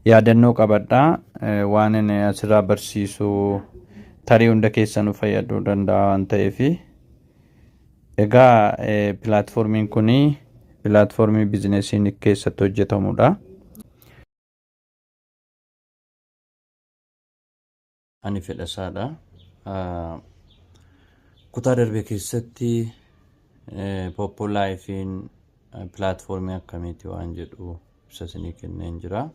Yaadannoo qabadhaa. Waan inni asirraa barsiisu tarii hunda keessanuu fayyaduu danda'a waan ta'eef. Egaa pilaatfoormiin kun pilaatfoormii biizinesiin keessatti hojjetamudha. Ani Fedhasaadha. Kutaa darbe keessatti Poppo Laayifiin pilaatfoormii akkamiiti waan jedhu ibsa isinii kenneen jira.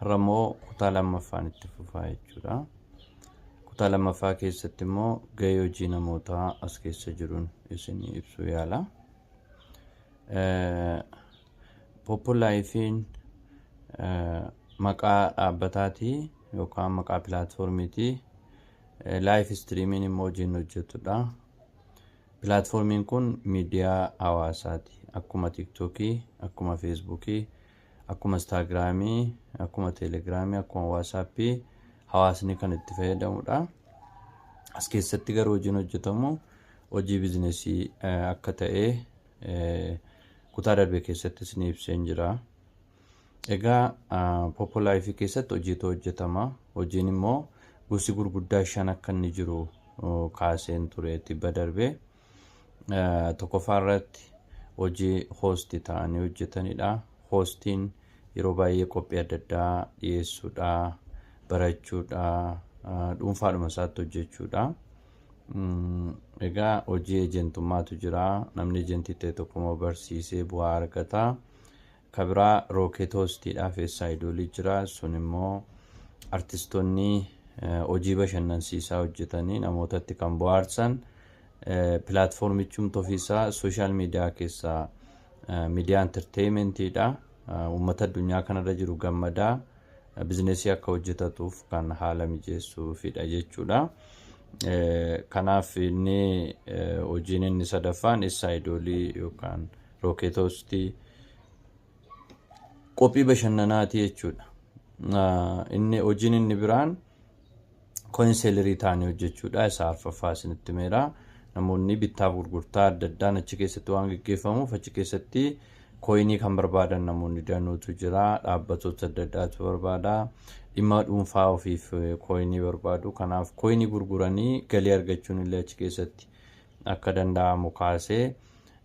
Har'a immoo kutaa lammaffaan itti fufaa jechuudha. Kutaa lammaffaa keessatti immoo gahee hojii namootaa as keessa jiruun isinii ibsuu yaala. Poppo Laayifiin maqaa dhaabbataati yookaan maqaa pilaatfoormiiti. Laayif istiriimiin immoo hojiin hojjetudha. Pilaatfoormiin kun miidiyaa hawaasaati. Akkuma Tiiktookii, akkuma Feesbuukii, akkuma Instaagiraamii, akkuma Teelegiraamii, akkuma Waasaappii hawaasni kan itti fayyadamudha. As keessatti garuu hojiin hojjetamu hojii bizinesii akka ta'e kutaa darbe keessatti isin ibseen jira. Egaa Poppo Life keessatti hojiitu hojjetama. Hojiin immoo gosi gurguddaa shan akka inni jiru kaaseen ture tibba darbe. Tokkoffaa irratti hojii hoosti ta'anii hojjetanidha. Hoostiin yeroo baay'ee qophii adda addaa dhiyeessuudha, barachuudha, dhuunfaadhuma isaatti hojjechuudha. Egaa hojii ejentummaatu jira. Namni ejentii ta'e tokko immoo barsiisee bu'aa argata. Ka biraa Rookeet Hoostiidhaa fi Essaayidoolii jira. Sun immoo artistoonni hojii bashannansiisaa hojjetanii namootatti kan bohaarsan pilaatfoormichumti ofiisaa sooshaal miidiyaa keessaa miidiyaa enterteeyimentiidha. Uummata addunyaa kanarra jiru gammadaa bizinesii akka hojjetatuuf kan haala mijeessuufidha jechuudha. Kanaaf inni hojiin inni sadaffaan Essaayidoolii yookaan Rookeet Hoostii qophii bashannanaati jechuudha. Inni hojiin inni biraan koyin seelerii ta'anii hojjechuudha. Isa arfaffaa isinitti himeera. Namoonni bittaaf gurgurtaa adda addaan achi keessatti waan geggeeffamuuf achi keessatti koyinii kan barbaadan namoonni danuutu jira. Dhaabbatoota adda addaatu barbaada. Dhimma dhuunfaa ofiif koyinii barbaadu. Kanaaf koyinii gurguranii galii argachuun illee achi keessatti akka danda'amu kaasee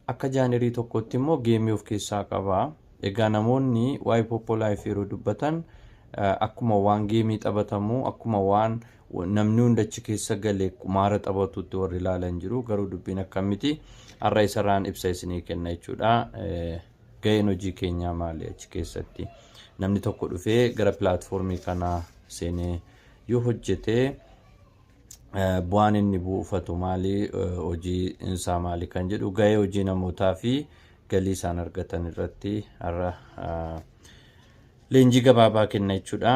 Akka jaanerii tokkootti immoo geemii of keessaa qaba. Egaa namoonni waa'ee Poppo Life yeroo dubbatan akkuma waan geemii taphatamu, akkuma waan namni hunda achi keessa gale qumaara taphatutti warri ilaalan jiru. Garuu dubbiin akkam miti. Har'a isarraan ibsa isinii kenna jechuudha. Gaheen hojii keenyaa maali achi keessatti? Namni tokko dhufee gara pilaatfoormii kanaa seenee yoo hojjete bu'aan inni buufatu maali, hojii isaa maali kan jedhu gahee hojii namootaa fi galii isaan argatan irratti har'a leenjii gabaabaa kenna jechuudha.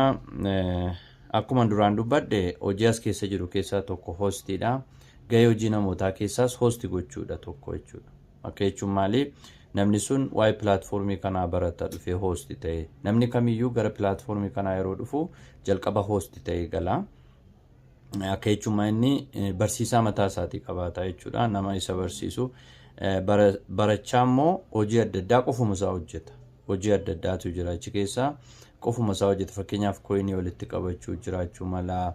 Akkuma duraan dubbadhe hojii as keessa jiru keessaa tokko hoostiidha. Gahee hojii namootaa keessaas hoosti gochuudha tokko jechuudha. Akka jechuun maali? Namni sun waa'ee pilaatfoormii kanaa barata dhufee hoosti ta'e. Namni kamiyyuu gara pilaatfoormii kanaa yeroo dhufu jalqaba hoosti ta'ee gala. Akka jechuun inni barsiisaa mataa isaatii qabaata jechuudha. Nama isa barsiisu. Barachaa immoo hojii adda addaa qofuma isaa hojjeta. Hojii adda addaatu jira achi keessa qofuma isaa hojjeta. Fakkeenyaaf koyinii walitti qabachuu jiraachuu mala.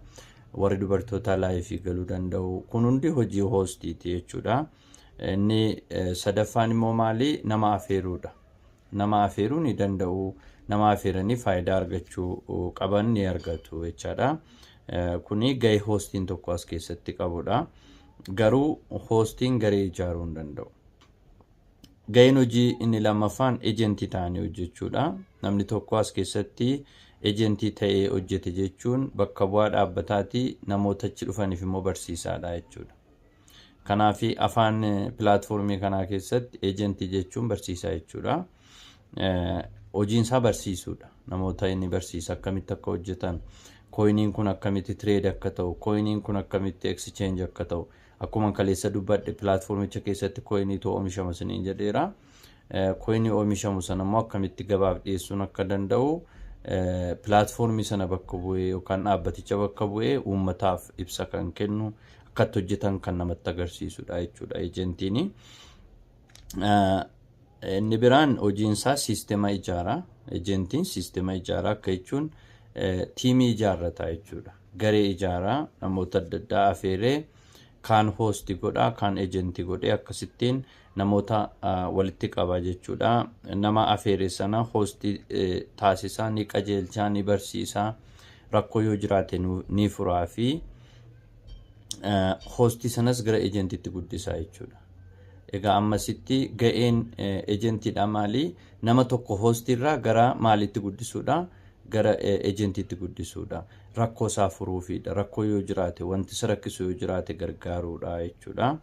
Warri dubartootaa laayifii galuu danda'u. Kun hundi hojii hoostiiti jechuudha. Inni sadaffaan immoo maali? Nama afeeruudha. Nama afeeruu ni danda'u. Nama afeeranii faayidaa argachuu qaban ni argatu jechaadha. Kuni gahee hoostiin tokko as keessatti qabudha. Garuu hoostiin garee ijaaruu hin danda'u. Gaheen hojii inni lammaffaan ejentii ta'anii hojjechuudha. Namni tokko as keessatti ejentii ta'ee hojjete jechuun bakka bu'aa dhaabbataati namoota achi dhufaniif immoo barsiisaadha jechuudha. Kanaaf afaan pilaatfoormii kanaa keessatti ejentii jechuun barsiisaa jechuudha. Hojiin isaa barsiisuudha. Namoota inni barsiisa akkamitti akka hojjetan, kooyiniin kun akkamitti tireed akka ta'u, kooyiniin kun akkamitti exchange akka ta'u. Akkuma kaleessa dubbadhe pilaatfoormicha keessatti kooyiniitu oomishama isiniin jedheera. Kooyinii oomishamu sana immoo akkamitti gabaaf dhiyeessuun akka danda'u pilaatfoormii sana bakka bu'ee yookaan dhaabbaticha bakka bu'ee uummataaf ibsa kan kennu akkatti hojjetan kan namatti agarsiisudha jechuudha ejentiin. Inni biraan hojiinsaa siistema ijaaraa. Ejentiin siistema ijaaraa akka jechuun tiimii ijaarrataa jechuudha. Garee ijaaraa, namoota adda addaa afeeree, kaan host godhaa, kaan ejentii godhee, akkasittiin namoota walitti qaba jechuudha. Nama afeere sana host taasisaa, ni qajeelchaa, ni barsiisaa, rakkoo yoo jiraate ni furaa fi hoostii sanas gara ejentiitti guddisaa jechuudha. Egaa ammasitti ga'een ejentiidha maali? Nama tokko hoostiirraa gara maalitti guddisuudha? Gara ejentiitti guddisuudha. Rakkoo isaa furuufiidha. Rakkoo yoo jiraate, wanti isa rakkisu yoo jiraate gargaaruudha jechuudha.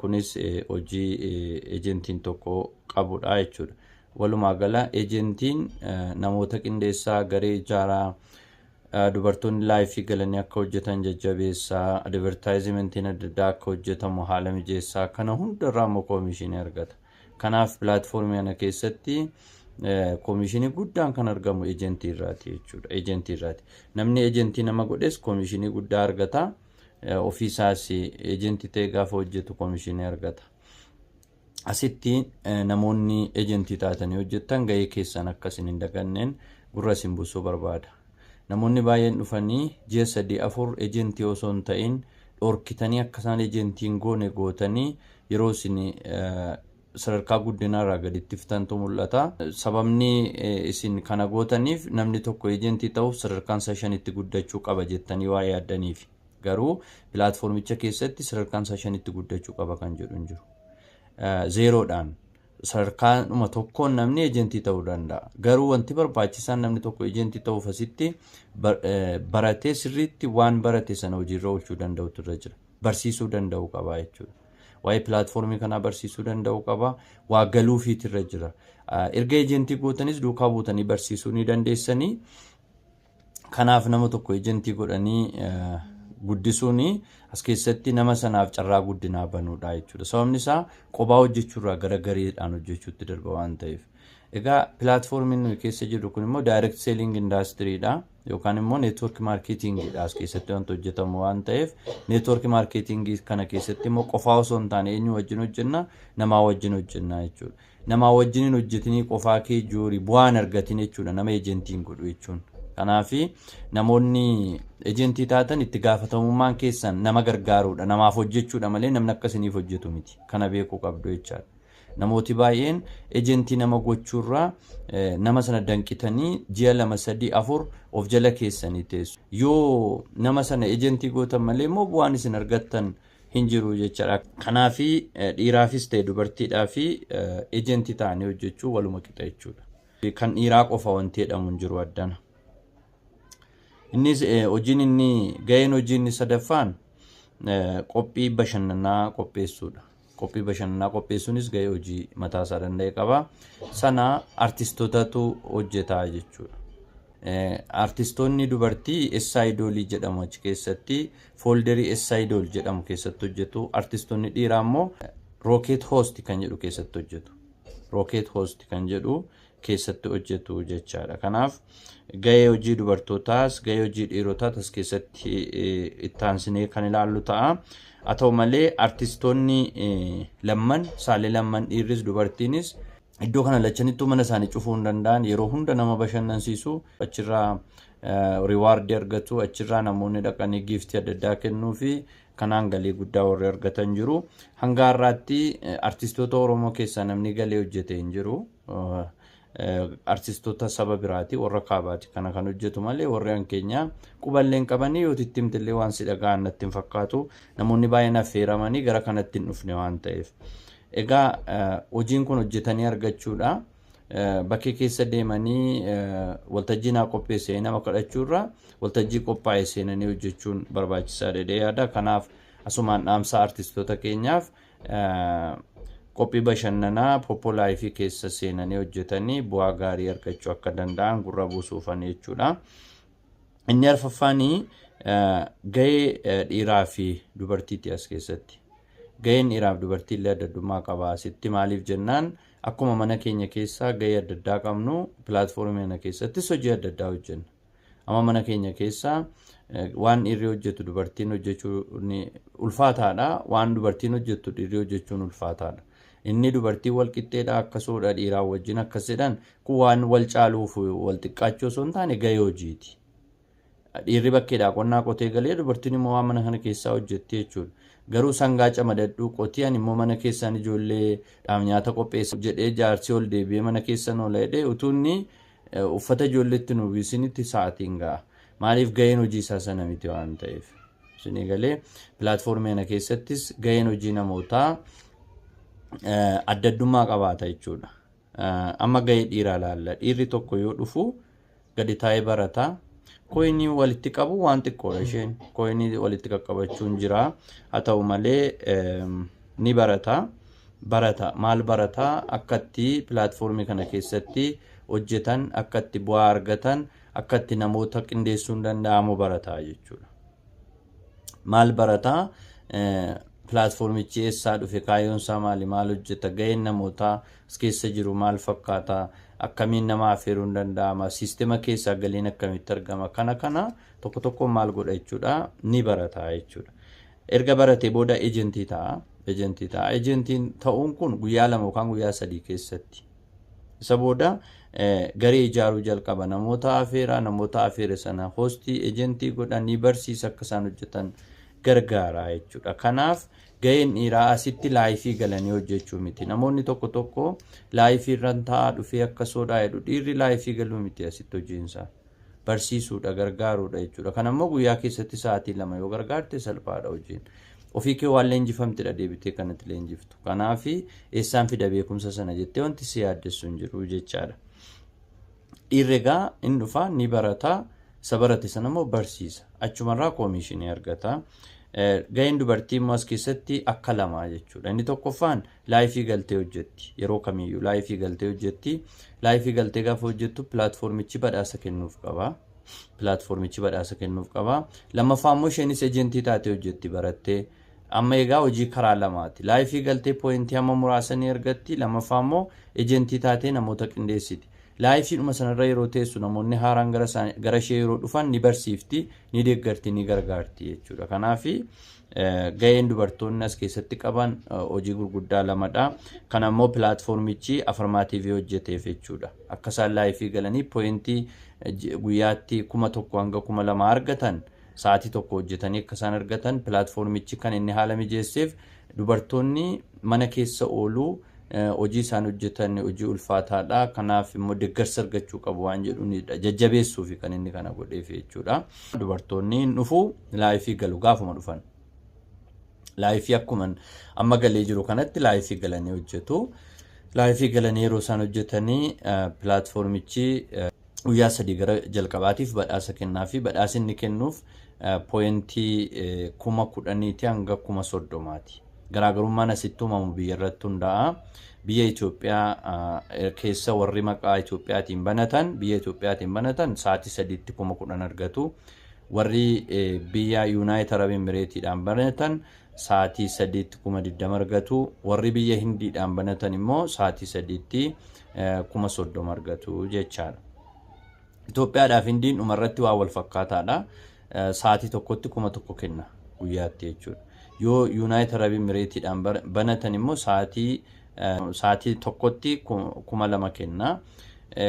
Kunis hojii ejentiin tokko qabudha jechuudha. Walumaa gala ejentiin namoota qindeessaa, garee ijaaraa, dubartoonni live galanii akka hojjetan jajjabeessaa, advertisementiin adda addaa akka hojjetamu haala mijeessaa, kana hundarraa immoo koomishinii argata. Kanaaf pilaatfoormii kana keessatti koomishinii guddaan kan argamu ejentii irraati jechuudha. Ejentii irraati. Namni ejentii nama godhes koomishinii guddaa argata. Ofiisaas ejentii ta'e gaafa hojjetu koomishinii argata. Asitti namoonni ejentii taatanii hojjettan gahee keessan akkasin hin daganneen gurra isin buusuu barbaada. Namoonni baay'een dhufanii ji'a 3, 4 ejentii osoo hin ta'in dhorkitanii, akka isaan ejentii hin goone gootanii, yeroo isin sadarkaa guddinaarraa gaditti fitantu mul'ata. Sababni isin kana gootaniif namni tokko ejentii ta'uuf sadarkaan isaa shanitti guddachuu qaba jettanii waa yaaddaniif. Garuu pilaatfoormicha keessatti sadarkaan isaa shanitti guddachuu qaba kan jedhu hin jiru. Zeeroodhaan, sadarkaadhuma tokkoon namni ejentii ta'uu danda'a. Garuu wanti barbaachisaan namni tokko ejentii ta'uuf asitti baratee, sirriitti waan barate sana hojiirra oolchuu danda'utu irra jira. Barsiisuu danda'uu qaba jechuudha. Waa'ee pilaatfoormii kanaa barsiisuu danda'uu qaba. Waa galuufiitu irra jira. Erga ejentii gootanis duukaa buutanii barsiisuu ni dandeessanii. Kanaaf nama tokko ejentii godhanii guddisuun as keessatti nama sanaaf carraa guddinaa banuudha jechuudha. Sababni isaa qophaa hojjechuurraa gara gareedhaan hojjechuutti darba waan ta'eef. Egaa pilaatfoormiin nuyi keessa jirru kun immoo direct selling industrydha yookaan immoo network marketingidha as keessatti wanti hojjetamu waan ta'eef, network marketingii kana keessatti immoo qofaa osoo hin taane eenyu wajjin hojjenna? Namaa wajjin hojjenna jechuudha. Namaa wajjin hin hojjetinii qofaa kee joorii bu'aan argatin jechuudha nama ejentiin godhu jechuun. Kanaafi namoonni ejentii taatan itti gaafatamummaan keessan nama gargaaruudha, namaaf hojjechuudha malee namni akka isiniif hojjetu miti. Kana beekuu qabdu jechaadha. Namooti baay'een ejentii nama gochuurraa nama sana danqitanii ji'a 2, 3, 4 of jala keessanii teessu. Yoo nama sana ejentii gootan malee immoo bu'aan isin argattan hin jiru jechaadha. Kanaafi dhiiraafis ta'e dubartiidhaafi ejentii ta'anii hojjechuu waluma qixa jechuudha. Kan dhiiraa qofa wanti jedhamu hin jiru addana. Innis hojiin inni gaheen hojii inni sadaffaan qophii bashannanaa qopheessuudha. Qophii bashannanaa qopheessuunis gahee hojii mataa isaa danda'e qaba. Sana artistootatu hojjetaa jechuudha. Artistoonni dubartii S-Idolii jedhamu achi keessatti, folderii S-Idol jedhamu keessatti hojjetu. Artistoonni dhiiraa immoo Rocket Host kan jedhu keessatti hojjetu. Rocket Host kan jedhu keessatti hojjetu jechaadha. Kanaaf gahee hojii dubartootaas gahee hojii dhiirotaas as keessatti ittaansinee kan ilaallu ta'a. Haa ta'u malee artistoonni lamman saalee lamman, dhiirris dubartiinis, iddoo kana lachanittuu mana isaanii cufuu hin danda'an. Yeroo hunda nama bashannansiisu, achirraa rewardii argatu, achirraa namoonni dhaqanii giftii adda addaa kennuu fi kanaan galii guddaa warri argatan jiru. Hanga har'aatti artistoota Oromoo keessaa namni galee hojjete hin jiru. Artistoota saba biraati, warra kaabaati kana kan hojjetu malee warri an keenya quballee hin qabanii, yoo itti himtillee waan si dhaga'an natti hin fakkaatu. Namoonni baay'een affeeramanii gara kanatti hin dhufne waan ta'eef. Egaa hojiin kun hojjetanii argachuudha. Bakkee keessa deemanii waltajjii naa qopheesse nama kadhachuurra waltajjii qophaa'e seenanii hojjechuun barbaachisaa jedhee yaada. Kanaaf asumaan dhaamsa artistoota keenyaaf, qophii bashannanaa Poppo Live keessa seenanii hojjetanii bu'aa gaarii argachuu akka danda'an gurra buusuufan jechuudha. Inni arfaffaanii gahee dhiiraa fi dubartiiti as keessatti. Gaheen dhiiraa fi dubartii illee adda addummaa qaba asitti. Maaliif jennaan, akkuma mana keenya keessaa gahee adda addaa qabnu, pilaatfoormii kana keessattis hojii adda addaa hojjenna. Amma mana keenya keessaa waan dhiirri hojjetu dubartiin hojjechuun ulfaataadha. Waan dubartiin hojjettu dhiirri hojjechuun ulfaataadha. Inni dubartii wal qixxeedha, akkasuudha, dhiiraa wajjin akkas jedhan kun waan wal caaluuf wal xiqqaachuu osoo hin taane gahee hojiiti. Dhiirri bakkeedhaa qonnaa qotee galee, dubartiin immoo waan mana kana keessaa hojjetti jechuudha. Garuu sangaa camadadhuu qotii, ani immoo mana keessaan ijoolleedhaaf nyaata qopheessa jedhee, jaarsi ol deebi'ee mana keessan oola jedhee, utuu inni uffata ijoolleetti nu uwwisinitti sa'aatiin ga'a. Maaliif? Gaheen hojii isaa sana miti waan ta'eef. Isinii galee? Platformii kana keessattis gaheen hojii namootaa adda addummaa qabaata jechuudha. Amma gahee dhiiraa laalla. Dhiirri tokko yoo dhufu gadi taa'ee barata. Coinii walitti qabu waan xiqqoodha isheen. Coinii walitti qaqqabachuun jira. Haa ta'u malee ni barata. Barata. Maal barata? Akkatti platformii kana keessatti hojjetan, akkatti bu'aa argatan, akkatti namoota qindeessuun danda'amu barata jechuudha. Maal barataa? Platformichi eessaa dhufe, kaayyoon isaa maali, maal hojjeta, gaheen namootaa as keessa jiru maal fakkaata, akkamiin nama affeeruun danda'ama, siistema keessaa galiin akkamitti argama, kana tokko tokko maal godha jechuudha, ni barata jechuudha. Erga baratee booda agentii ta'a. Agentii ta'a. Agentiin ta'uun kun guyyaa 2 yookaan guyyaa 3 keessatti. Isa booda garee ijaaruu jalqaba. Namoota afeeraa, namoota afeere sana hostii, agentii godhan, ni barsiisa, akka isaan hojjetan gargaara jechuudha. Kanaaf gaheen dhiiraa asitti liveii galanii hojjechuu miti. Namoonni tokko tokko liveii irra taa'aa dhufee akka soodhaa jedhu. Dhiirri liveii galuu miti asitti hojiinsaa. Barsiisuudha, gargaaruudha jechuudha. Kana immoo guyyaa keessatti sa'aatii 2 yoo gargaarte salphaadha hojiin. Ofii kee waan leenjifamtedha deebitee kanatti leenjiftu. Kanaaf eessaan fida beekumsa sana jettee wanti si yaaddessu hin jiru jechaadha. Dhiirri egaa inni dhufa, ni barata, isa barate sana immoo barsiisa. Achumarraa commissionii argata. Gaheen dubartii immoo as keessatti akka lamaa jechuudha. Inni tokkoffaan liveii galtee hojjetti. Yeroo kamiyyuu liveii galtee hojjetti. Liveii galtee gaafa hojjettu platformichi badhaasa kennuuf qaba. Platformichi badhaasa kennuuf qaba. Lammaffaa immoo isheenis agentii taatee hojjetti barattee. Amma egaa hojii karaa lamaati. Liveii galtee pointii hamma muraasa ni argatti. Lammaffaa immoo agentii taatee namoota qindeessiti. Liveiidhuma sanarra yeroo teessu namoonni haaraan gara ishee yeroo dhufan ni barsiifti, ni deeggarti, ni gargaarti jechuudha. Kanaaf gaheen dubartoonni as keessatti qaban hojii gurguddaa lamadha. Kana immoo platformichi affirmative hojjeteef jechuudha. Akka isaan liveii galanii pointii guyyaatti 1000 hanga 2000 argatan, sa'aatii 1 hojjetanii akka isaan argatan platformichi kan inni haala mijeesseef, dubartoonni mana keessa ooluu, hojii isaan hojjetan hojii ulfaataadha. Kanaaf immoo deeggarsa argachuu qabu waan jedhuunidha. Jajjabeessuufi kan inni kana godheef jechuudha. Dubartoonni dhufu, liveii galu gaafuma dhufan. Liveii akkuma amma galee jiru kanatti liveii galanii hojjetu. Liveii galanii yeroo isaan hojjetanii platformichi guyyaa 3 gara jalqabaatiif badhaasa kennaa fi badhaasa inni kennuuf pointii 10,000ti hanga 30,000ti. Garaagarummaan asitti uumamu biyya irratti hundaa'a. Biyya Itoophiyaa keessa warri maqaa Itoophiyaatiin banatan, biyya Itoophiyaatiin banatan sa'aatii 3tti 10,000 argatu. Warri biyya United Arab Emiratesiidhaan banatan sa'aatii 3tti 20,000 argatu. Warri biyya Hindiidhaan banatan immoo sa'aatii 3tti 30,000 argatu jechaadha. Itoophiyaadhaaf Hindiin dhumarratti waan wal fakkaataadha. Sa'aatii tokkotti 1000 kenna guyyaatti jechuudha. Yoo United Arab Emiratesiidhaan banatan immoo sa'aatii tokkotti 2000 kenna.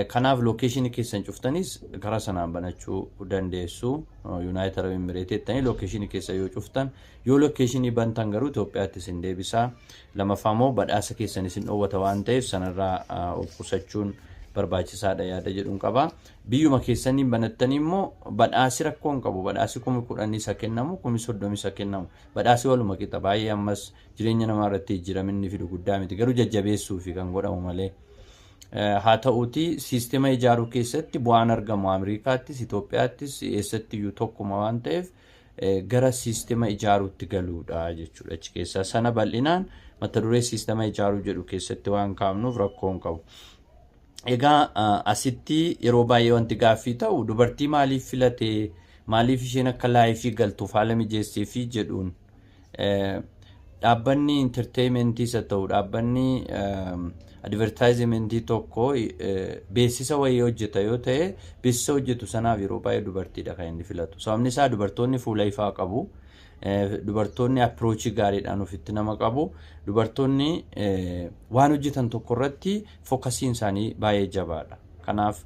Kanaaf locationii keessan cuftanis karaa sanaan banachuu dandeessu. United Arab Emirates jettanii locationii keessa yoo cuftan, yoo locationii bantan garuu Itoophiyaatti isin deebisa. Lammaffaa immoo badhaasa keessan isin dhoowwata waan ta'eef sanarraa of qusachuun barbaachisaadha yaada jedhuun qaba. Biyyuma keessanii banattanii immoo badhaasi rakkoo hin qabu. Badhaasi 10,000 isa kennamu, 30,000 isa kennamu. Badhaasi waluma qixa, baay'ee ammas jireenya namaa irratti jijjiiraminni fidu guddaa miti. Garuu jajjabeessuufi kan godhamu malee. Haa ta'uuti siistema ijaaruu keessatti bu'aan argamu Ameerikaattis Itoophiyaattis eessatti iyyuu tokkuma waan ta'eef gara siistema ijaaruutti galuudha jechuudha. Achi keessaa sana bal'inaan mata duree siistema ijaaruu jedhu keessatti waan kaa'amnuuf rakkoo hin qabu. Egaa asitti yeroo baay'ee wanti gaaffii ta'u, dubartii maaliif filatee, maaliif isheen akka liveii galtuuf haala mijeessee fi jedhuun. Dhaabbanni entertainmentiis haa ta'u, dhaabbanni advertisementii tokko beeksisa wayii hojjeta yoo ta'e, beeksisa hojjetu sanaaf yeroo baay'ee dubartiidha kan inni filatu. Sababni isaa dubartoonni fuula ifaa qabu. Dubartoonni approachii gaariidhaan ofitti nama qabu. Dubartoonni waan hojjetan tokko irratti focusiin isaanii baay'ee jabaadha. Kanaaf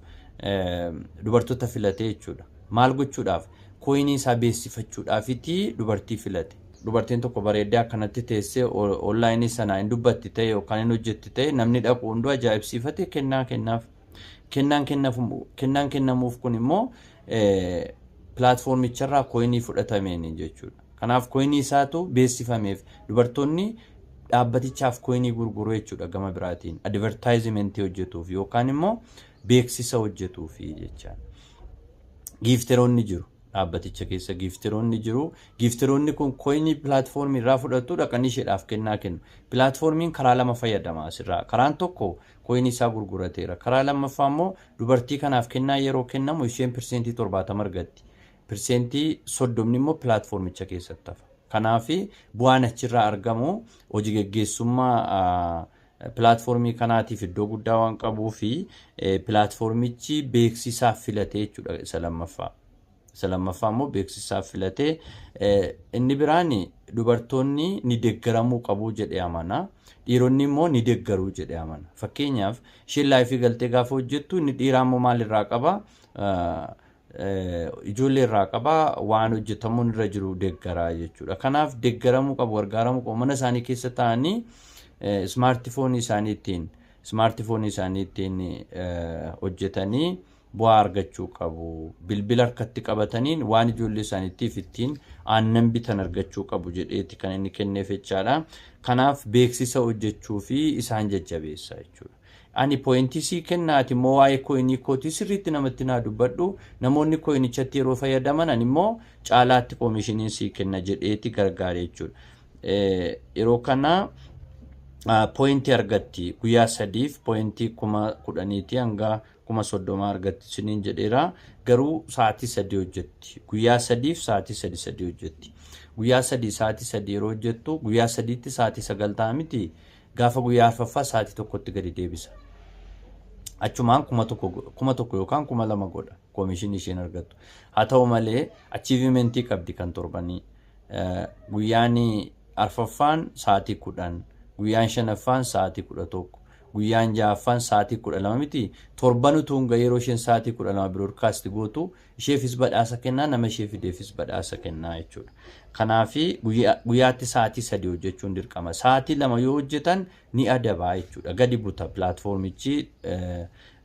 dubartoota filatee jechuudha. Maal gochuudhaaf? Coinii isaa beeksifachuudhaafiti dubartii filate. Dubartiin tokko bareeddee akkanatti teessee onlineii sana hin dubbatti ta'e yookaan hin hojjetti ta'e, namni dhaqu hunduu ajaa'ibsiifate kennaa kennaaf. Kennaan kennamuuf kun immoo platformicharraa coinii fudhatameen jechuudha. Kanaaf coinii isaatu beeksifameef, dubartoonni dhaabbatichaaf coinii gurguru jechuudha gama biraatiin, advertisementii hojjetuuf yookaan immoo beeksisa hojjetuuf jechaadha. Gifteroonni jiru. Dhaabbaticha keessa gifteroonni jiru. Gifteroonni kun coinii platformii irraa fudhatu, dhaqanii isheedhaaf kennaa kennu. Platformiin karaa lama fayyadama asirraa. Karaan tokko coinii isaa gurgurateera. Karaa lammaffaa immoo dubartii kanaaf kennaa yeroo kennamu isheen 70% argatti. 30% immoo platformicha keessatti hafa. Kanaaf bu'aan achirraa argamu hojii geggeessummaa platformii kanaatiif iddoo guddaa waan qabuu fi platformichi beeksisaaf filatee jechuudha isa lammaffaa. Isa lammaffaa immoo beeksisaaf filatee. Inni biraan dubartoonni ni deeggaramuu qabu jedhee amana. Dhiironni immoo ni deeggaruu jedhee amana. Fakkeenyaaf, isheen liveii galtee gaafa hojjettu, inni dhiiraa immoo maalirraa qaba? Ijoollee irraa qaba, waan hojjetamuun irra jiru deeggaraa jechuudha. Kanaaf deeggaramuu qabu, gargaaramuu qabu. Mana isaanii keessa taa'anii smartphoneii isaanii ittiin hojjetanii bu'aa argachuu qabu. Bilbila harkatti qabataniin waan ijoollee isaaniitiif ittiin aannan bitan argachuu qabu jedheeti kan inni kenneef jechaadha. Kanaaf beeksisa hojjechuu fi isaan jajjabeessa jechuudha. Ani pointii sii kenna, ati immoo waa'ee coinii kootii sirriitti namatti naa dubbadhu, namoonni coinichatti yeroo fayyadaman ani immoo caalaatti commissioniin sii kenna jedheeti gargaare jechuudha. Yeroo kana pointii argatti, guyyaa 3f pointii 10,000tii hanga 30,000 argatti siniin jedheera. Garuu sa'aatii 3 hojjetti, guyyaa 3f sa'aatii 3 3 hojjetti. Guyyaa 3 sa'aatii 3 yeroo hojjettu, guyyaa 3tti sa'aatii 9 ta'a miti? Gaafa guyyaa arfaffaa sa'aatii 1tti gadi deebisa. Achumaan 1000 yookaan 2000 godha commissionii isheen argattu. Haa ta'u malee achievementii qabdi kan torbanii. Guyyaan arfaffaan sa'aatii 10, guyyaan shanaffaan sa'aatii 11, guyyaan ja'affaan sa'aatii 12 miti? Torban utuu hin yeroo isheen sa'aatii 12 broadcast gootu, isheefis badhaasa kennaa, nama ishee fideefis badhaasa kennaa jechuudha. Kanaafi guyyaatti sa'aatii 3 hojjechuun dirqama. Sa'aatii 2 yoo hojjetan ni adabaa jechuudha. Gadi buta platformichi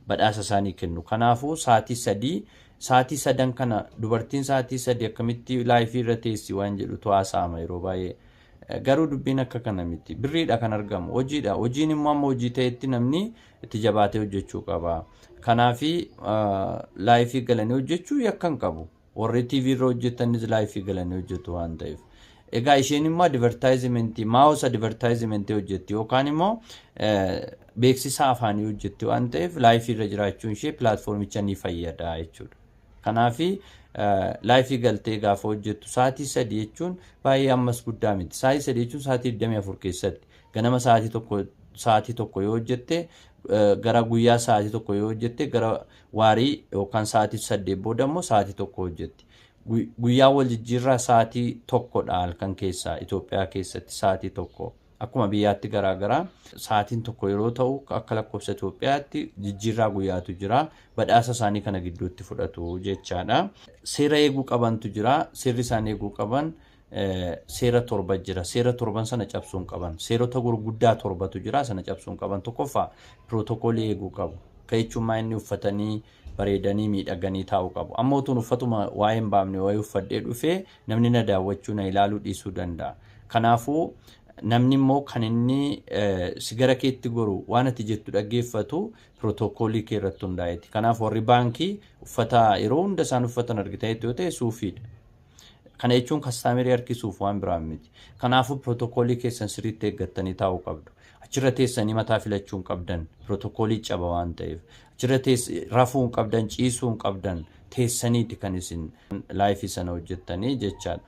badhaasa isaanii kennu. Kanaafuu sa'aatii 3, sa'aatii sadan kana, dubartiin sa'aatii 3 akkamitti liveii irra teessi waan jedhutu haasa'ama yeroo baay'ee. Garuu dubbiin akka kana miti. Birriidha kan argamu. Hojiidha. Hojiin immoo amma hojii ta'etti namni itti jabaatee hojjechuu qaba. Kanaafi liveii galanii hojjechuu yakka hin qabu. Warri TV irra hojjetanis liveii galanii hojjetu waan ta'eef. Egaa isheen immoo advertisementii, mouth advertisementii hojjetti yookaan immoo beeksisa afaanii hojjetti waan ta'eef, liveii irra jiraachuun ishee platformicha ni fayyada jechuudha. Kanaafi liveii galtee gaafa hojjettu sa'aatii 3 jechuun baay'ee ammas guddaa miti. Sa'aatii 3 jechuun sa'aatii 24 keessatti ganama sa'aatii 1 yoo hojjette, gara guyyaa sa'aatii 1 yoo hojjette, gara waarii yookaan sa'aatii 8 booda immoo sa'aatii 1 hojjetti. Guyyaa wal jijjiirraa sa'aatii 1dha halkan keessaa Itoophiyaa keessatti sa'aatii 1. Akkuma biyyaatti garaagaraa sa'aatiin 1 yeroo ta'u, akka lakkoofsa Itoophiyaatti jijjiirraa guyyaatu jira. Badhaasa isaanii kana gidduutti fudhatu jechaadha. Seera eeguu qabantu jira. Seerri isaan eeguu qaban seera torba jira. Seera torban sana cabsuu hin qaban. Seerota gurguddaa torbatu jira, sana cabsuu hin qaban. Tokkoffaa, protocolii eeguu qabu. Ka jechuun maa inni uffatanii bareedanii miidhaganii taa'uu qabu. Amma utuun uffatuma waa'ee hin baafne wayii uffadhee dhufee, namni na daawwachuu, na ilaaluu dhiisuu danda'a. Kanaafuu namni immoo kan inni si gara keetti goru, waan ati jettu dhaggeeffatu, protocolii kee irratti hundaa'eeti. Kanaaf warri baankii uffata yeroo hunda isaan uffatan argitanitti yoo ta'e suufiidha. Kana jechuun customerii harkisuuf, waan biraan miti. Kanaafuu protocolii keessan sirriitti eeggattanii taa'uu qabdu. Achirra teessanii mataa filachuu hin qabdan. Protocolii caba waan ta'eef. Achirra rafuu hin qabdan, ciisuu hin qabdan. Teessaniiti kan isin liveii sana hojjettanii jechaadha.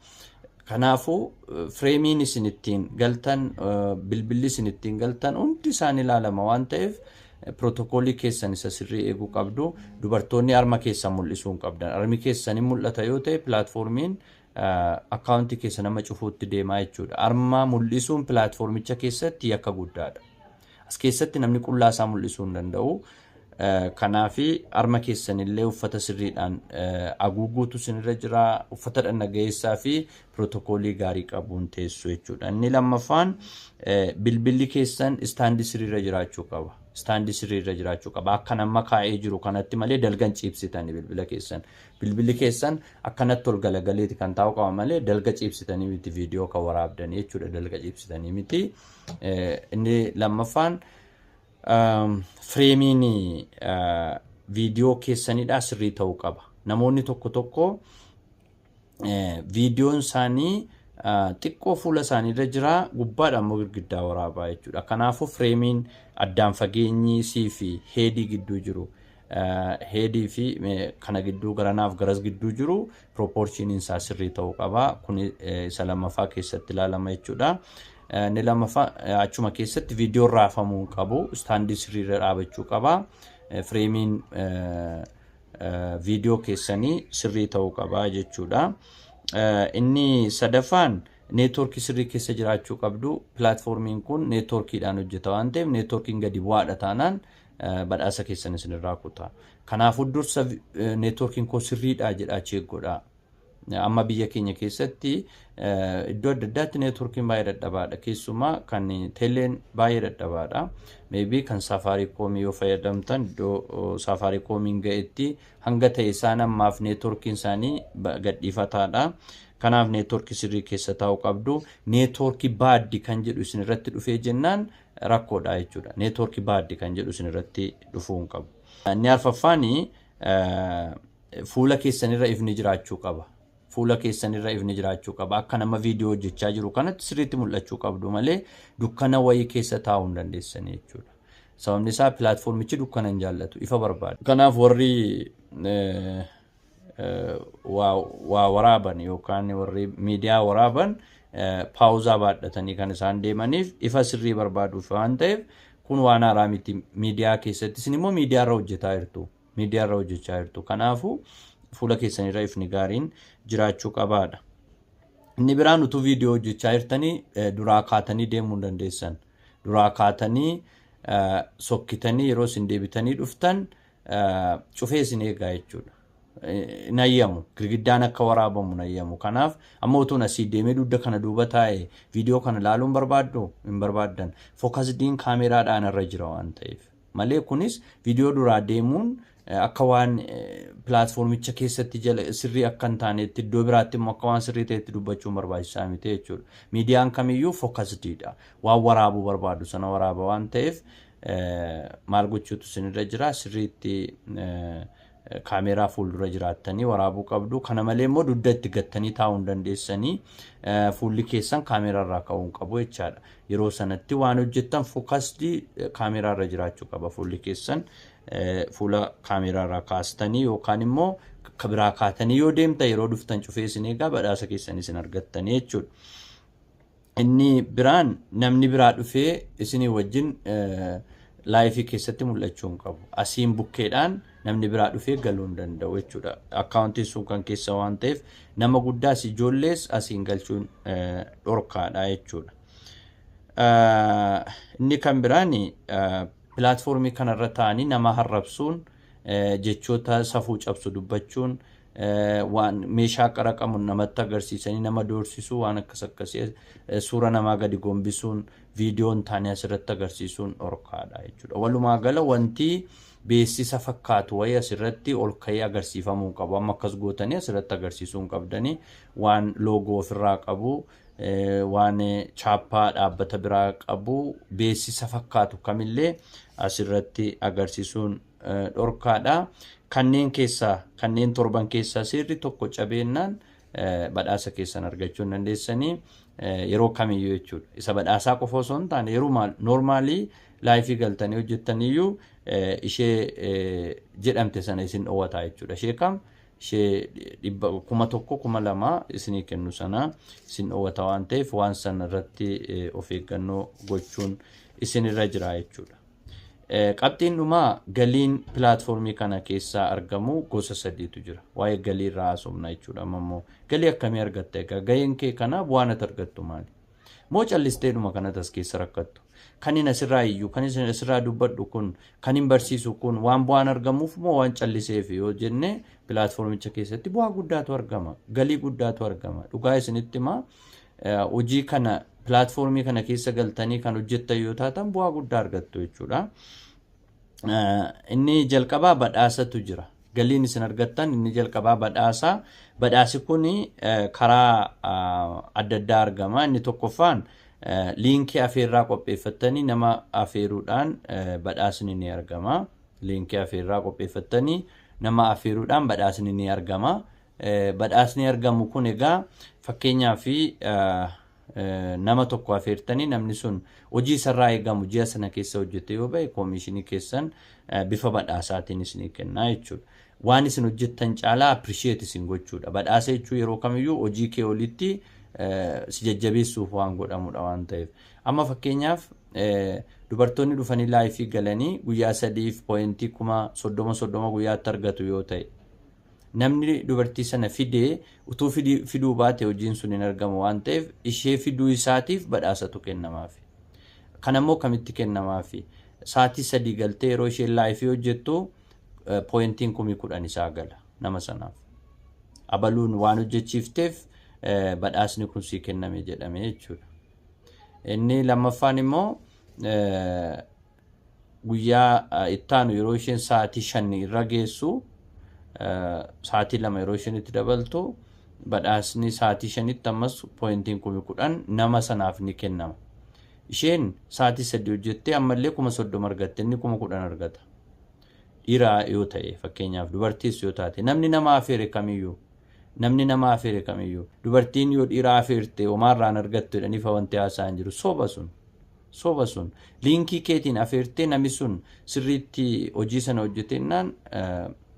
Kanaafuu frameiin isin ittiin galtan, bilbilli isin ittiin galtan hundi isaan ilaalama waan ta'eef, pirootokoolii keessan isa sirrii eeguu qabdu. Dubartoonni harma keessan mul'isuu hin qabdan. Harmi keessan hin mul'ata yoo ta'e, platformiin akkaawuntii keessa nama cufuutti deemaa jechuudha. Harma mul'isuun platformicha keessatti yakka guddaadha. As keessatti namni qullaa isaa mul'isuu hin danda'u. Kanaafi harma keessanillee uffata sirriidhaan haguuguutu isinirra jira. Uffata dhagna ga'eessaa fi pirootokoolii gaarii qabuun teessu jechuudha. Inni lammaffaan, bilbilli keessan standii sirriirra jiraachuu qaba. Standii sirriirra jiraachuu qaba. Akka nama kaa'ee jiru kanatti malee dalgan ciibsitanii bilbila keessan. Bilbilli keessan akkanatti ol galagaleeti kan taa'u qaba malee dalga ciibsitanii miti viidiyoo kan waraabdanii jechuudha. Dalga ciibsitanii miti. Inni lammaffaan, frameiin viidiyoo keessanidha sirrii ta'uu qaba. Namoonni tokko tokko viidiyoon isaanii xiqqoo fuula isaaniirra jira, gubbaadha immoo girgiddaa waraabaa jechuudha. Kanaafuu frameiin addaan fageenyi sii fi headii gidduu jiru, headii fi kana gidduu, garanaaf garas gidduu jiru, proportioniin isaa sirrii ta'uu qaba. Kun isa lammaffaa keessatti ilaalama jechuudha. Inni lammaffaa, achuma keessatti viidiyoon raafamuu hin qabu. Standii sirriirra dhaabachuu qaba. Frameiin viidiyoo keessanii sirrii ta'uu qaba jechuudha. Inni sadaffaan, networkii sirrii keessa jiraachuu qabdu. Platformiin kun networkiidhaan hojjeta waan ta'eef, networkiin gadi bu'aadha taanaan badhaasa keessan isinirraa kuta. Kanaafuu dursa networkiin koo sirriidha jedhaa check godhaa. Amma biyya keenya keessatti iddoo adda addaatti networkiin baay'ee dadhabaadha. Keessumaa kan teeleen baay'ee dadhabaadha. Maybe kan Safaricomii yoo fayyadamtan, iddoo Safaricomiin ga'etti hanga ta'e isaan ammaaf networkiin isaanii gadhiifataadha. Kanaaf networkii sirrii keessa taa'uu qabdu. Networkii bad kan jedhu isin irratti dhufee jennaan rakkoodha jechuudha. Networkii bad kan jedhu isin irratti dhufuu hin qabu. Inni arfaffaani, fuula keessanirra ifni jiraachuu qaba. Fuula keessanirra ifni jiraachuu qaba. Akka nama viidiyoo hojjechaa jiru kanatti sirriitti mul'achuu qabdu malee dukkana wayii keessa taa'uu hin dandeessanii jechuudha. Sababni isaa platformichi dukkana hin jaallatu, ifa barbaada. Kanaaf warri waa waraaban yookaan warri miidiyaa waraaban paawuzaa baadhatanii kan isaan deemaniif ifa sirrii barbaaduuf waan ta'eef, kun waan haaraa miti miidiyaa keessatti. Isin immoo miidiyaa irra hojjetaa jirtu. Miidiyaa irra hojjechaa jirtu. Kanaafuu fuula keessanirra ifni gaariin jiraachuu qabaadha. Inni biraan, utuu viidiyoo hojjechaa jirtanii duraa kaatanii deemuu hin dandeessan. Duraa kaatanii sokkitanii yeroo isin deebitanii dhuftan cufee isin eegaa jechuudha. Nayyamu, girgiddaan akka waraabamu nayyamu. Kanaaf amma utuun asii deemee dugda kana duuba taa'e viidiyoo kana ilaaluun barbaaddu hin barbaaddan. Focusiin kaameraadhaan irra jira waan ta'eef. Malee kunis viidiyoo duraa deemuun akka waan platformicha keessatti jala sirrii akka hin taanetti, iddoo biraatti immoo akka waan sirrii ta'etti dubbachuun barbaachisaa miti jechuudha. Miidiyaan kamiyyuu focusedidha. Waan waraabuu barbaadu sana waraaba waan ta'eef, maal gochuutu isinirra jira? Sirriitti kaameeraa fuuldura jiraattanii waraabuu qabdu. Kana malee immoo dugda itti gattanii taa'uu hin dandeessanii, fuulli keessan kaameeraa irraa ka'uu hin qabu jechaadha. Yeroo sanatti waan hojjettan focusedii kaameeraa irra jiraachuu qaba fuulli keessan. Fuula kaameeraa irraa kaastanii yookaan immoo biraa kaatanii yoo deemtan, yeroo dhuftan cufee isin eegaa, badhaasa keessan isin argattanii jechuudha. Inni biraan, namni biraa dhufee isinii wajjin liveii keessatti mul'achuu hin qabu. Asiin bukkeedhaan namni biraa dhufee galuu hin danda'u jechuudha. Akkaawuntiin sun kan keessa waan ta'eef, nama guddaas ijoollees asiin galchuun dhorkaadha jechuudha. Inni kan biraan, platformii kanarra taa'anii nama harrabsuun, jechoota safuu cabsu dubbachuun, waan meeshaa qaraqamu namatti agarsiisanii nama doorsisuu, waan akkas akkasii, suura namaa gadi gombisuun, viidiyoon taane asirratti agarsiisuun dhorkaadha jechuudha. Walumaa gala wanti beeksisa fakkaatu wayii asirratti ol ka'ee agarsiifamuu qabu. Amma akkas gootanii asirratti agarsiisuu hin qabdanii. Waan loogoo ofirraa qabu, waan chaappaa dhaabbata biraa qabu, beeksisa fakkaatu kamillee asirratti agarsiisuun dhorkaadha. Kanneen keessaa, kanneen torban keessaa seerri tokko cabeennaan badhaasa keessan argachuu hin dandeessanii yeroo kamiyyuu jechuudha. Isa badhaasaa qofa osoo hin taane, yeroo normalii liveii galtanii hojjettaniyyuu ishee jedhamte sana isin dhoowwataa jechuudha. Ishee kam? Ishee 100, 1000, 2000 isinii kennu sana isin dhoowwata waan ta'eef, waan sana irratti of eeggannoo gochuun isinirra jira jechuudha. Qabxiin dhumaa, galiin pilaatfoormii kana keessaa argamu gosa sadiitu jira. Waa'ee galii irraa haasofna jechuudha. Amma immoo galii akkamii argatta egaa? Gaheen kee kana, bu'aan ati argattu maali? Moo callisteedhuma kanatti as keessa rakkattu? Kan inni asirraa iyyuu, kan inni asirraa dubbadhu kun, kan hin barsiisu kun waan bu'aan argamuuf moo waan calliseef yoo jenne, pilaatfoormicha keessatti bu'aa guddaatu argama. Galii guddaatu argama. Dhugaa isinitti himaa, hojii kana pilaatfoormii kana keessa galtanii kan hojjettan yoo taatan, bu'aa guddaa argattu jechuudha. Inni jalqabaa badhaasatu jira. Galiin isin argattan inni jalqabaa badhaasa. Badhaasi kun karaa adda addaa argama. Inni tokkoffaan liinkii afeerraa qopheeffattanii nama afeeruudhaan badhaasni ni argama. Liinkii afeerraa qopheeffattanii nama afeeruudhaan badhaasni ni argama. Badhaasni argamu kun egaa, fakkeenyaaf, nama tokko afeertanii namni sun hojii isarraa eegamu ji'a sana keessa hojjete yoo ba'e, koomishinii keessan bifa badhaasaatiin isinii kennaa jechuudha. Waan isin hojjettan caalaa appreciate isin gochuudha. Badhaasa jechuun yeroo kamiyyuu hojii kee olitti si jajjabeessuuf waan godhamudha waan ta'eef. Amma fakkeenyaaf, dubartoonni dhufanii live galanii guyyaa 3f pooyintii 30,030 guyyaatti argatu yoo ta'e, namni dubartii sana fidee utuu fiduu baate hojiin sun hin argamu waan ta'eef, ishee fiduu isaatiif badhaasatu kennamaaf. Kan ammoo kamitti kennamaafi? Sa'aatii 3 galtee yeroo isheen live hojjettu, pooyintiin 10,000 isaa gala nama sanaaf. Abaluun waan hojjechiifteef badhaasni kun sii kenname jedhame jechuudha. Inni lammaffaan immoo, guyyaa ittaanu yeroo isheen sa'aatii 5 irra geessu, sa'aatii 2 yeroo isheen itti dabaltu, badhaasni sa'aatii 5tti ammas pooyintiin 10,000 nama sanaaf ni kennama. Isheen sa'aatii 3 hojjettee ammallee 30,000 argatte, inni 10,000 argata. Dhiira yoo ta'e fakkeenyaaf, dubartiis yoo taate, namni nama afeere kamiyyuu, namni nama afeere kamiyyuu, dubartiin yoo dhiira afeerte homaarraan argattu jedhanii fa wanti haasa'an jiru soba sun. Soba sun. Liinkii keetiin afeertee namni sun sirriitti hojii sana hojjetennaan,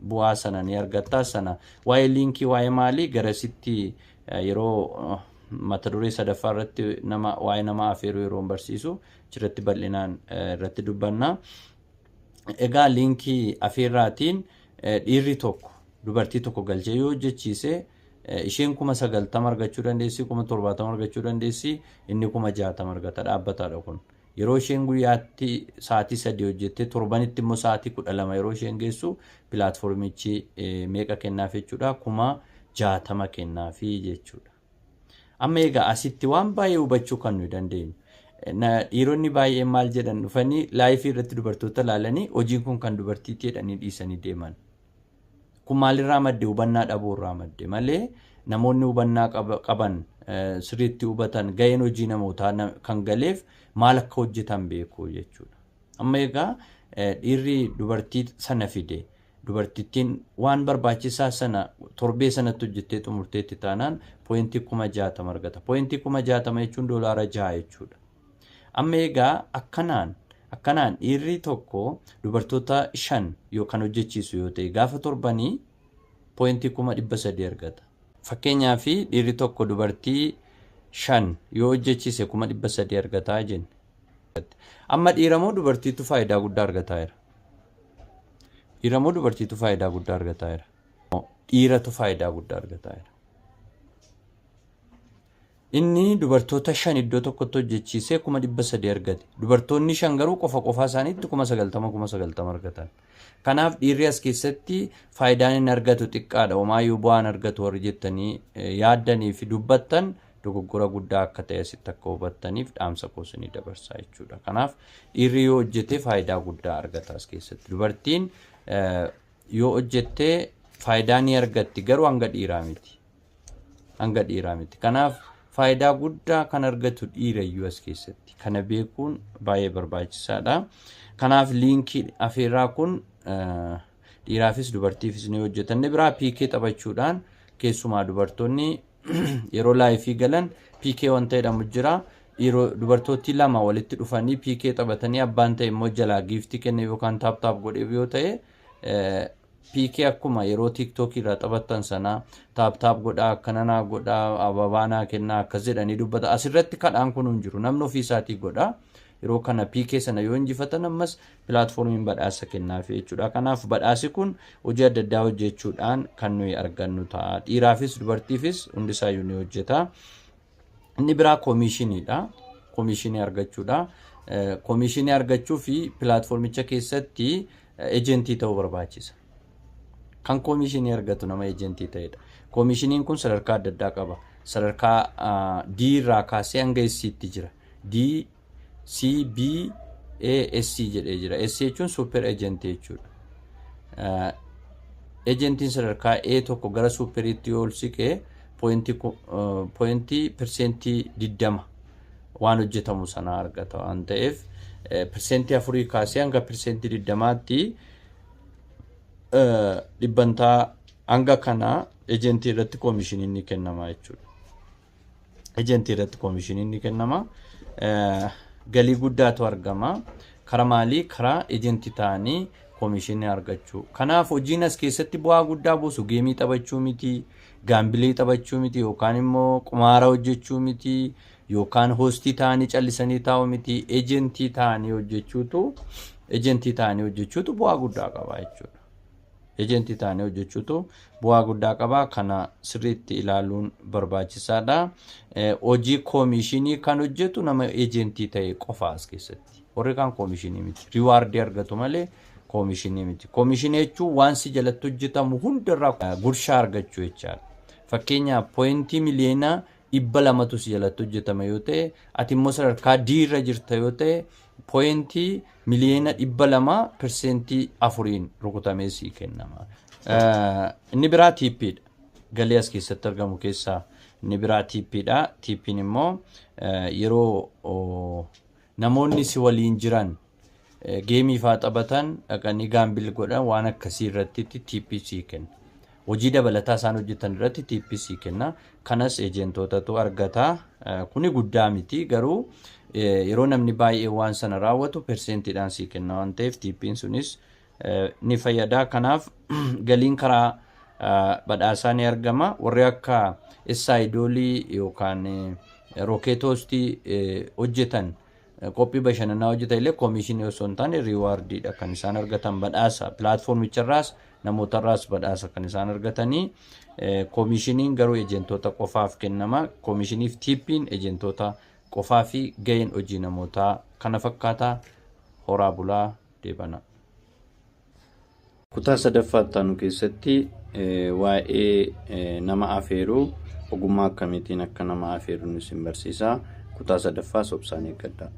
bu'aa sana ni argattaa sana. Waa'ee liinkii, waa'ee maalii garasitti yeroo mata duree sadaffaa irratti nama waa'ee nama afeeruu yeroo barsiisu achirratti bal'inaan irratti dubbanna. Egaa liinkii afeerraatiin dhiirri tokko dubartii tokko galchee yoo hojjechiise, isheen 90,000 argachuu dandeessi, 70,000 argachuu dandeessi, inni 60,000 argata, dhaabbataadha kun. Yeroo isheen guyyaatti sa'aatii 3 hojjettee torbanitti immoo sa'aatii 12 yeroo isheen geessu, pilaatfoormichi meeqa kennaaf jechuudha? 60,000 kennaafi jechuudha. Amma egaa asitti waan baay'ee hubachuu kan nuyi dandeenyu. Dhiironni baay'een maal jedhan? Dhufanii live irratti dubartoota ilaalanii, hojiin kun kan dubartiitti jedhanii dhiisanii deeman. Kun maalirraa madde? Hubannaa dhabuu irraa madde malee, namoonni hubannaa qaban, sirriitti hubatan, gaheen hojii namootaa kan galeef maal akka hojjetan beeku jechuudha. Amma egaa dhiirri dubartii sana fide, dubartittiin waan barbaachisaa sana torbee sanatti hojjettee xumurteetti taanaan, pooyintii 60,000 argata. Pooyintii 60,000 jechuun doolaara 6 jechuudha. Amma egaa akkanaan dhiirri tokko dubartoota shan yoo kan hojjechiisu yoo ta'e, gaafa torbanii pooyintii 300,000 argata. Fakkeenyaaf, dhiirri tokko dubartii shan yoo hojjechiise, 300,000 argataa jenne. Amma dhiira moo dubartiitu faayidaa guddaa argataa jira? Dhiira moo dubartiitu faayidaa guddaa argataa jira? Dhiiratu faayidaa guddaa argataa jira. Inni dubartoota shan iddoo tokkotti hojjechiisee 300,000 argate. Dubartoonni shan garuu qofa qofaa isaaniitti 90,000 90,000 argatan. Kanaaf dhiirri as keessatti faayidaan inni argatu xiqqaadha. Homaayyuu bu'aan argatu warri jettanii yaaddanii fi dubbattan, dogoggora guddaa akka ta'e asitti akka hubattaniif dhaamsa koo isinii dabarsaa jechuudha. Kanaaf dhiirri yoo hojjete faayidaa guddaa argata as keessatti. Dubartiin yoo hojjette faayidaa ni argatti, garuu hanga dhiiraa miti. Hanga dhiiraa miti. Kanaaf faayidaa guddaa kan argatu dhiira iyyuu as keessatti. Kana beekuun baay'ee barbaachisaadha. Kanaaf liinkii afeerraa kun dhiiraafis dubartiifis ni hojjeta. Inni biraa PK taphachuudhaan, keessumaa dubartoonni yeroo live galan PK wanta jedhamu jira. Dubartooti lama walitti dhufanii PK taphatanii, abbaan ta'e immoo jalaa gift kenne yookaan tap tap godheef yoo ta'e PK akkuma yeroo TikTokii irraa taphattan sanaa tap tap godhaa, akkana naa godhaa, ababaa naa kennaa akkas jedhanii dubbata. Asirratti kadhaan kun hin jiru. Namni ofii isaatii godha. Yeroo kana PK sana yoo injifatan ammas platformiin badhaasa kennaafi jechuudha. Kanaaf badhaasi kun hojii adda addaa hojjechuudhaan kan nuyi argannu ta'a. Dhiiraafis dubartiifis hundisaayyuu ni hojjeta. Inni biraa commissioniidha. Commissionii argachuudha. Commissionii argachuu fi platformicha keessatti agentii ta'uu barbaachisa. Kan commissionii argatu nama agentii ta'edha. Commissioniin kun sadarkaa adda addaa qaba. Sadarkaa D irraa kaasee hanga S'tti jira. D, C, B, A, S jedhee jira. S jechuun super agentii jechuudha. Agentiin sadarkaa A tokko gara superiitti yoo ol siqee pointii 20% waan hojjetamu sana argata waan ta'eef, 4% kaasee hanga 20%tti dhibbantaa hanga kana agentii irratti commissioniin ni kennama jechuudha. Agentii irratti commissioniin ni kennama. Galii guddaatu argama. Karaa maalii? Karaa agentii ta'anii commissionii argachuu. Kanaaf hojiin as keessatti bu'aa guddaa buusu gameii taphachuu miti, gambleii taphachuu miti, yookaan immoo qumaara hojjechuu miti, yookaan hostii ta'anii callisanii taa'uu miti, agentii ta'anii hojjechuutu bu'aa guddaa qaba jechuudha. Agentii ta'anii hojjechuutu bu'aa guddaa qaba. Kana sirriitti ilaaluun barbaachisaadha. Hojii commissionii kan hojjetu nama agentii ta'e qofa as keessatti. Warri kaan commissionii miti. Rewardii argatu malee commissionii miti. Commissionii jechuun waan si jalatti hojjetamu hundarraa gurshaa argachuu jechaadha. Fakkeenyaaf, pointii 200,000,000tu si jalatti hojjetama yoo ta'e, ati immoo sadarkaa D irra jirta yoo ta'e, pointii 200,000,000 4%n rukutamee sii kennama. Inni biraa tipiidha. Galii as keessatti argamu keessaa inni biraa tipiidha. Tipiin immoo yeroo namoonni si waliin jiran gameii faa taphatan, dhaqanii gamble godhan, waan akkasii irratti tipii sii kenna. Hojii dabalataa isaan hojjetan irratti tipii sii kenna. Kanas agentootatu argata. Kuni guddaa miti, garuu yeroo namni baay'ee waan sana raawwatu percentiidhaan sii kenna waan ta'eef tipiin sunis ni fayyada. Kanaaf galiin karaa badhaasaa ni argama. Warri akka Essaayidoolii yookaan Rocket Hostii hojjetan, qophii bashannanaa hojjetan illee commissionii osoo hin taane rewardiidha kan isaan argatan, badhaasa platformicharraas namootarraas badhaasa kan isaan argatanii. Commissioniin garuu agentoota qofaaf kennama. Commissioniif tipiin agentoota qofaa fi gaheen hojii namootaa kana fakkaata. Horaa bulaa, deebana. Kutaa sadaffaa aanu keessatti waa'ee nama afeeruu, ogummaa akkamiitiin akka nama afeeruu isin barsiisa. Kutaa sadaffaa obsaan eeggadhaa.